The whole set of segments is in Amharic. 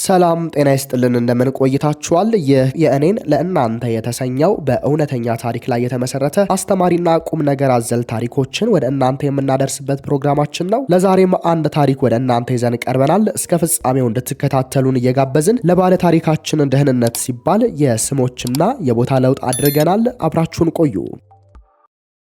ሰላም ጤና ይስጥልን፣ እንደምን ቆይታችኋል? ይህ የእኔን ለእናንተ የተሰኘው በእውነተኛ ታሪክ ላይ የተመሰረተ አስተማሪና ቁም ነገር አዘል ታሪኮችን ወደ እናንተ የምናደርስበት ፕሮግራማችን ነው። ለዛሬም አንድ ታሪክ ወደ እናንተ ይዘን ቀርበናል። እስከ ፍጻሜው እንድትከታተሉን እየጋበዝን ለባለ ታሪካችን ደህንነት ሲባል የስሞችና የቦታ ለውጥ አድርገናል። አብራችሁን ቆዩ።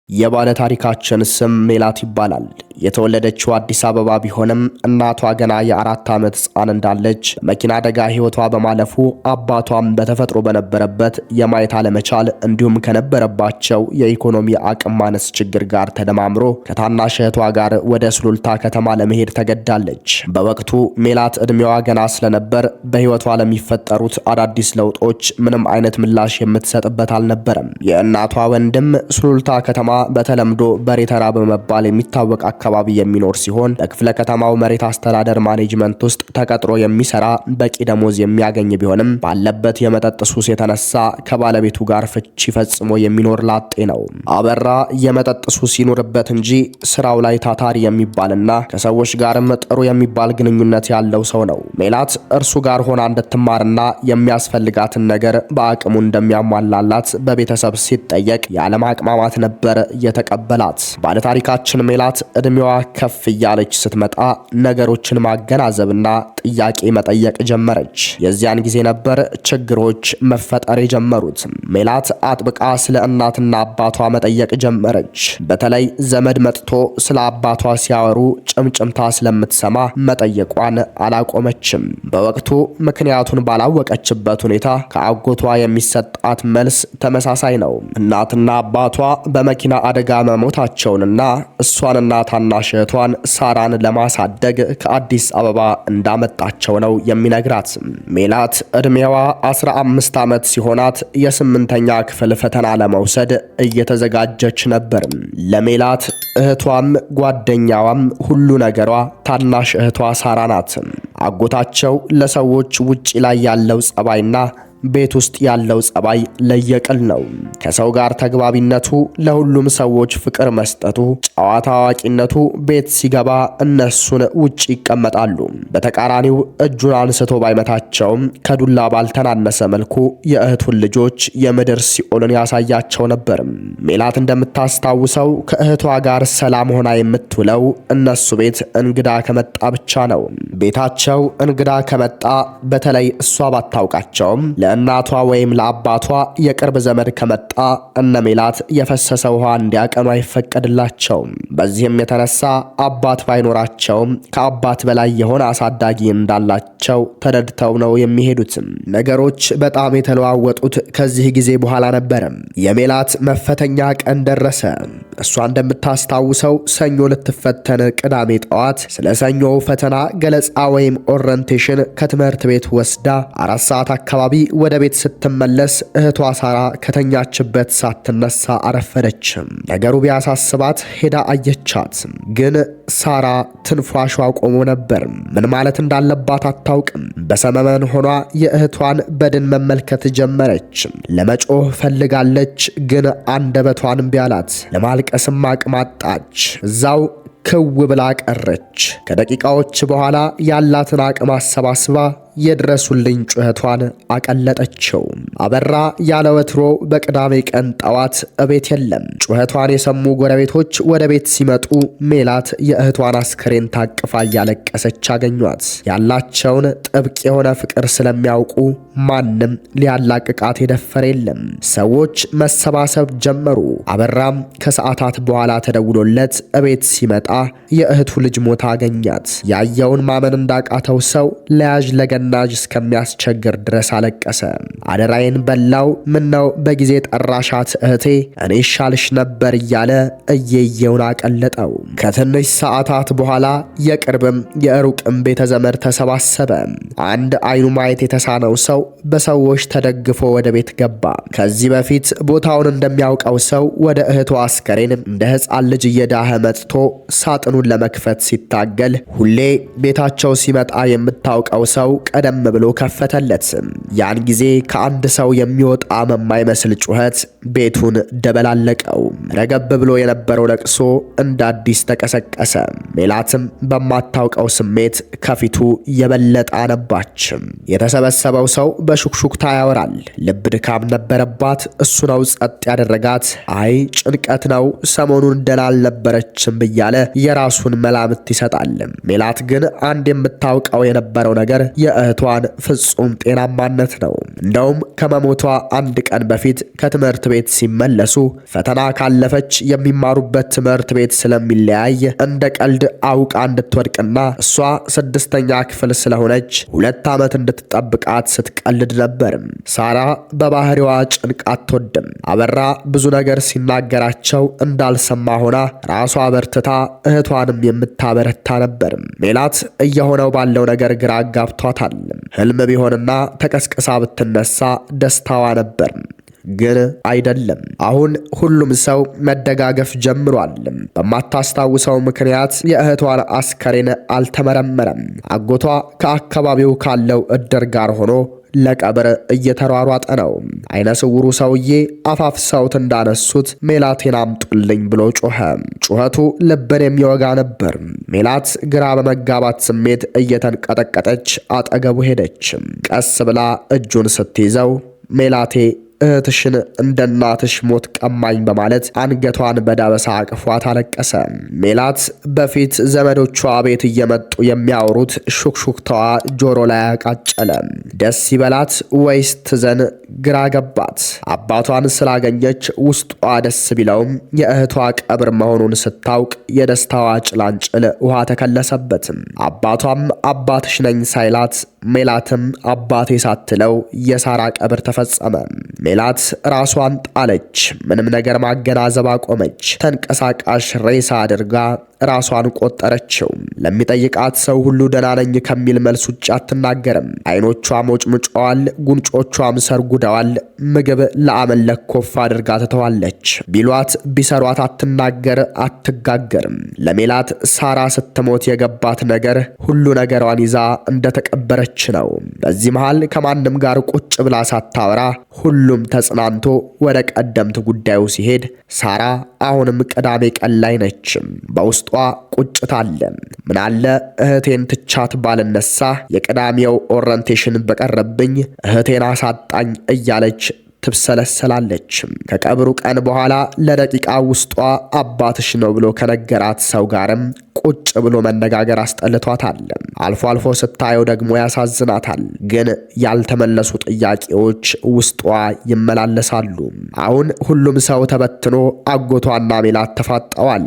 የባለ ታሪካችን ስም ሜላት ይባላል። የተወለደችው አዲስ አበባ ቢሆንም እናቷ ገና የ4 ዓመት ሕፃን እንዳለች በመኪና አደጋ ሕይወቷ በማለፉ፣ አባቷም በተፈጥሮ በነበረበት የማየት አለመቻል እንዲሁም ከነበረባቸው የኢኮኖሚ አቅም ማነስ ችግር ጋር ተደማምሮ ከታናሽ እህቷ ጋር ወደ ሱሉልታ ከተማ ለመሄድ ተገዳለች። በወቅቱ ሜላት ዕድሜዋ ገና ስለነበር በሕይወቷ ለሚፈጠሩት አዳዲስ ለውጦች ምንም አይነት ምላሽ የምትሰጥበት አልነበረም። የእናቷ ወንድም ሱሉልታ ከተማ በተለምዶ በሬተራ በመባል የሚታወቅ አካባቢ የሚኖር ሲሆን፣ በክፍለ ከተማው መሬት አስተዳደር ማኔጅመንት ውስጥ ተቀጥሮ የሚሰራ፣ በቂ ደሞዝ የሚያገኝ ቢሆንም ባለበት የመጠጥ ሱስ የተነሳ ከባለቤቱ ጋር ፍቺ ፈጽሞ የሚኖር ላጤ ነው። አበራ የመጠጥ ሱስ ይኑርበት እንጂ ስራው ላይ ታታሪ የሚባልና ከሰዎች ጋርም ጥሩ የሚባል ግንኙነት ያለው ሰው ነው። ሜላት እርሱ ጋር ሆና እንድትማርና የሚያስፈልጋትን ነገር በአቅሙ እንደሚያሟላላት በቤተሰብ ሲጠየቅ ያለማቅማማት ነበር የተቀበላት። ባለታሪካችን ሜላት እድሜዋ ከፍ እያለች ስትመጣ ነገሮችን ማገናዘብና ጥያቄ መጠየቅ ጀመረች። የዚያን ጊዜ ነበር ችግሮች መፈጠር የጀመሩት። ሜላት አጥብቃ ስለ እናትና አባቷ መጠየቅ ጀመረች። በተለይ ዘመድ መጥቶ ስለ አባቷ ሲያወሩ ጭምጭምታ ስለምትሰማ መጠየቋን አላቆመችም። በወቅቱ ምክንያቱን ባላወቀችበት ሁኔታ ከአጎቷ የሚሰጣት መልስ ተመሳሳይ ነው። እናትና አባቷ በመኪና አደጋ መሞታቸውንና እሷንና ታናሽ እህቷን ሳራን ለማሳደግ ከአዲስ አበባ እንዳመጣቸው ነው የሚነግራት። ሜላት እድሜዋ 15 ዓመት ሲሆናት የስምንተኛ ክፍል ፈተና ለመውሰድ እየተዘጋጀች ነበር። ለሜላት እህቷም ጓደኛዋም ሁሉ ነገሯ ታናሽ እህቷ ሳራ ናት። አጎታቸው ለሰዎች ውጪ ላይ ያለው ጸባይና ቤት ውስጥ ያለው ጸባይ ለየቅል ነው። ከሰው ጋር ተግባቢነቱ፣ ለሁሉም ሰዎች ፍቅር መስጠቱ፣ ጨዋታ አዋቂነቱ ቤት ሲገባ እነሱን ውጭ ይቀመጣሉ። በተቃራኒው እጁን አንስቶ ባይመታቸውም ከዱላ ባልተናነሰ መልኩ የእህቱን ልጆች የምድር ሲኦልን ያሳያቸው ነበር። ሜላት እንደምታስታውሰው ከእህቷ ጋር ሰላም ሆና የምትውለው እነሱ ቤት እንግዳ ከመጣ ብቻ ነው። ቤታቸው እንግዳ ከመጣ፣ በተለይ እሷ ባታውቃቸውም ለእናቷ ወይም ለአባቷ የቅርብ ዘመድ ከመጣ፣ እነ ሜላት የፈሰሰ ውሃ እንዲያቀኑ አይፈቀድላቸውም። በዚህም የተነሳ አባት ባይኖራቸውም ከአባት በላይ የሆነ አሳዳጊ እንዳላቸው ተረድተው ነው የሚሄዱትም። ነገሮች በጣም የተለዋወጡት ከዚህ ጊዜ በኋላ ነበረም። የሜላት መፈተኛ ቀን ደረሰ። እሷ እንደምታስታውሰው ሰኞ ልትፈተን ቅዳሜ ጠዋት ስለ ሰኞው ፈተና ገለጻ ወይም orientation ከትምህርት ቤት ወስዳ 4 ሰዓት አካባቢ ወደ ቤት ስትመለስ እህቷ ሳራ ከተኛችበት ሳትነሳ አረፈደችም። ነገሩ ቢያሳስባት ሄዳ አየቻት። ግን ሳራ ትንፋሿ ቆሞ ነበር። ምን ማለት እንዳለባት አታውቅም። በሰመመን ሆኗ የእህቷን በድን መመልከት ጀመረች። ለመጮህ ፈልጋለች፣ ግን አንደበቷን እምቢ አላት። ለማልቀስም አቅም አጣች። እዛው ክው ብላ ቀረች። ከደቂቃዎች በኋላ ያላትን አቅም አሰባስባ የድረሱልኝ ጩኸቷን አቀለጠችው። አበራ ያለ ወትሮ በቅዳሜ ቀን ጠዋት እቤት የለም። ጩኸቷን የሰሙ ጎረቤቶች ወደ ቤት ሲመጡ ሜላት የእህቷን አስክሬን ታቅፋ እያለቀሰች አገኟት። ያላቸውን ጥብቅ የሆነ ፍቅር ስለሚያውቁ ማንም ሊያላቅቃት የደፈረ የለም። ሰዎች መሰባሰብ ጀመሩ። አበራም ከሰዓታት በኋላ ተደውሎለት እቤት ሲመጣ የእህቱ ልጅ ሞታ አገኛት። ያየውን ማመን እንዳቃተው ሰው ለያዥ ለገናዥ እስከሚያስቸግር ድረስ አለቀሰ። አደራዬን በላው፣ ምነው በጊዜ ጠራሻት እህቴ፣ እኔ ይሻልሽ ነበር እያለ እየየውን አቀለጠው። ከትንሽ ሰዓታት በኋላ የቅርብም የሩቅም ቤተ ዘመድ ተሰባሰበ። አንድ አይኑ ማየት የተሳነው ሰው በሰዎች ተደግፎ ወደ ቤት ገባ። ከዚህ በፊት ቦታውን እንደሚያውቀው ሰው ወደ እህቱ አስከሬን እንደ ሕፃን ልጅ እየዳኸ መጥቶ ሳጥኑን ለመክፈት ሲታገል ሁሌ ቤታቸው ሲመጣ የምታውቀው ሰው ቀደም ብሎ ከፈተለት። ያን ጊዜ ከአንድ ሰው የሚወጣ የማይመስል ጩኸት ቤቱን ደበላለቀው። ረገብ ብሎ የነበረው ለቅሶ እንደ አዲስ ተቀሰቀሰ። ሜላትም በማታውቀው ስሜት ከፊቱ የበለጠ አነባች። የተሰበሰበው ሰው በሹክሹክታ ያወራል። ልብ ድካም ነበረባት። እሱ ነው ጸጥ ያደረጋት። አይ ጭንቀት ነው፣ ሰሞኑን ደህና አልነበረችም እያለ የራሱን መላምት ይሰጣል። ሜላት ግን አንድ የምታውቀው የነበረው ነገር የእህቷን ፍጹም ጤናማነት ነው። እንደውም ከመሞቷ አንድ ቀን በፊት ከትምህርት ቤት ሲመለሱ ፈተና ካለፈች የሚማሩበት ትምህርት ቤት ስለሚለያይ እንደ ቀልድ አውቃ እንድትወድቅና እሷ 6ኛ ክፍል ስለሆነች 2 ዓመት እንድትጠብቃት ስትቀልድ ነበር። ሳራ በባህሪዋ ጭንቅ አትወድም። አበራ ብዙ ነገር ሲናገራቸው እንዳልሰማ ሆና ራሷ በርትታ እህቷንም የምታበረታ ነበር። ሜላት እየሆነው ባለው ነገር ግራ አጋብቷታል። ህልም ቢሆንና ተቀስቅሳ ብትነሳ ደስታዋ ነበር፣ ግን አይደለም። አሁን ሁሉም ሰው መደጋገፍ ጀምሯል። በማታስታውሰው ምክንያት የእህቷን አስከሬን አልተመረመረም። አጎቷ ከአካባቢው ካለው እድር ጋር ሆኖ ለቀብር እየተሯሯጠ ነው። አይነ ስውሩ ሰውዬ አፋፍሰውት እንዳነሱት ሜላቴን አምጡልኝ ብሎ ጮኸ። ጩኸቱ ልብን የሚወጋ ነበር። ሜላት ግራ በመጋባት ስሜት እየተንቀጠቀጠች አጠገቡ ሄደች። ቀስ ብላ እጁን ስትይዘው ሜላቴ እህትሽን እንደ እናትሽ ሞት ቀማኝ በማለት አንገቷን በዳበሳ አቅፏት አለቀሰ። ሜላት በፊት ዘመዶቿ ቤት እየመጡ የሚያወሩት ሹክሹክታዋ ጆሮ ላይ አቃጨለ። ደስ ይበላት ወይስ ትዘን ግራ ገባት። አባቷን ስላገኘች ውስጧ ደስ ቢለውም የእህቷ ቀብር መሆኑን ስታውቅ የደስታዋ ጭላንጭል ውሃ ተከለሰበት። አባቷም አባትሽ ነኝ ሳይላት ሜላትም አባቴ ሳትለው የሳራ ቀብር ተፈጸመ። ሜላት ራሷን ጣለች። ምንም ነገር ማገናዘብ አቆመች። ተንቀሳቃሽ ሬሳ አድርጋ ራሷን ቆጠረችው። ለሚጠይቃት ሰው ሁሉ ደህና ነኝ ከሚል መልስ ውጭ አትናገርም። አይኖቿ ሞጭሙጨዋል፣ ጉንጮቿም ሰርጉደዋል። ምግብ ለአመል ለኮፍ አድርጋ ትተዋለች። ቢሏት ቢሰሯት አትናገር፣ አትጋገርም። ለሜላት ሳራ ስትሞት የገባት ነገር ሁሉ ነገሯን ይዛ እንደተቀበረች ነው። በዚህ መሃል ከማንም ጋር ቁጭ ብላ ሳታወራ ሁሉም ተጽናንቶ ወደ ቀደምት ጉዳዩ ሲሄድ ሳራ አሁንም ቅዳሜ ቀን ላይ ነች። በውስጧ ቁጭት አለ። ምናለ እህቴን ትቻት ባልነሳ፣ የቅዳሜው orientation በቀረብኝ፣ እህቴን አሳጣኝ እያለች ትብሰለሰላለች። ከቀብሩ ቀን በኋላ ለደቂቃ ውስጧ አባትሽ ነው ብሎ ከነገራት ሰው ጋርም ቁጭ ብሎ መነጋገር አስጠልቷታል። አልፎ አልፎ ስታየው ደግሞ ያሳዝናታል። ግን ያልተመለሱ ጥያቄዎች ውስጧ ይመላለሳሉ። አሁን ሁሉም ሰው ተበትኖ አጎቷና ሜላት ተፋጠዋል።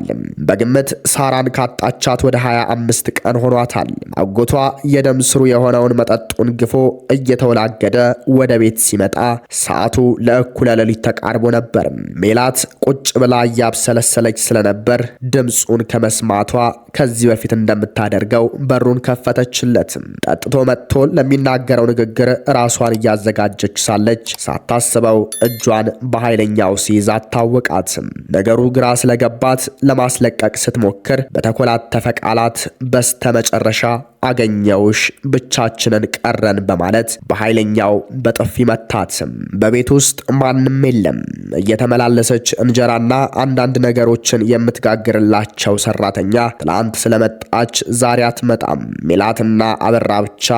በግምት ሳራን ካጣቻት ወደ 25 ቀን ሆኗታል። አጎቷ የደም ስሩ የሆነውን መጠጡን ግፎ እየተወላገደ ወደ ቤት ሲመጣ ሰዓቱ ለእኩለ ሌሊት ተቃርቦ ነበር። ሜላት ቁጭ ብላ እያብሰለሰለች ስለነበር ድምፁን ከመስማቷ ከዚህ በፊት እንደምታደርገው በሩን ከፈተችለት። ጠጥቶ መጥቶ ለሚናገረው ንግግር ራሷን እያዘጋጀች ሳለች ሳታስበው እጇን በኃይለኛው ሲይዝ አታወቃት። ነገሩ ግራ ስለገባት ለማስለቀቅ ስትሞክር በተኮላተፈ ቃላት በስተመጨረሻ አገኘውሽ፣ ብቻችንን ቀረን በማለት በኃይለኛው በጥፊ መታት። በቤት ውስጥ ማንም የለም። እየተመላለሰች እንጀራና አንዳንድ ነገሮችን የምትጋግርላቸው ሰራተኛ ትላንት ስለመጣች ዛሬ አትመጣም። ሜላትና አበራ ብቻ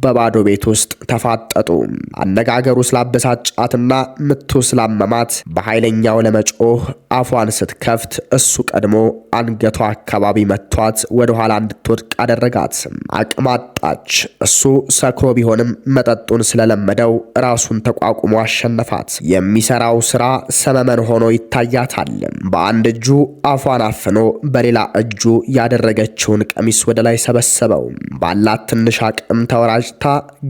በባዶ ቤት ውስጥ ተፋጠጡ። አነጋገሩ ስላበሳጫትና ምቱ ስላመማት በኃይለኛው ለመጮህ አፏን ስትከፍት እሱ ቀድሞ አንገቷ አካባቢ መቷት ወደኋላ እንድትወድቅ አደረጋት። አቅም አጣች። እሱ ሰክሮ ቢሆንም መጠጡን ስለለመደው ራሱን ተቋቁሞ አሸነፋት። የሚሰራው ስራ ሰመመን ሆኖ ይታያታል። በአንድ እጁ አፏን አፍኖ በሌላ እጁ ያደረገችውን ቀሚስ ወደ ላይ ሰበሰበው። ባላት ትንሽ አቅም ተወራጅታ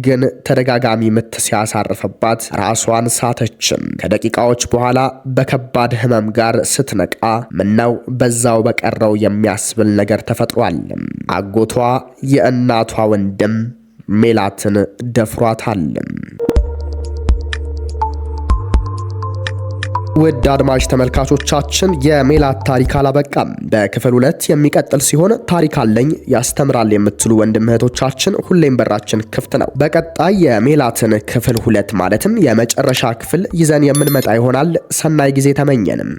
ግን ተደጋጋሚ ምት ሲያሳርፍባት ራሷን ሳተችም። ከደቂቃዎች በኋላ በከባድ ህመም ጋር ስትነቃ ምነው በዛው በቀረው የሚያስብል ነገር ተፈጥሯል። አጎቷ የእናቷ ወንድም ሜላትን ደፍሯታል። ውድ አድማጭ ተመልካቾቻችን የሜላት ታሪክ አላበቃም። በክፍል 2 የሚቀጥል ሲሆን ታሪክ አለኝ ያስተምራል የምትሉ ወንድም እህቶቻችን ሁሌም በራችን ክፍት ነው። በቀጣይ የሜላትን ክፍል 2 ማለትም የመጨረሻ ክፍል ይዘን የምንመጣ ይሆናል። ሰናይ ጊዜ ተመኘንም።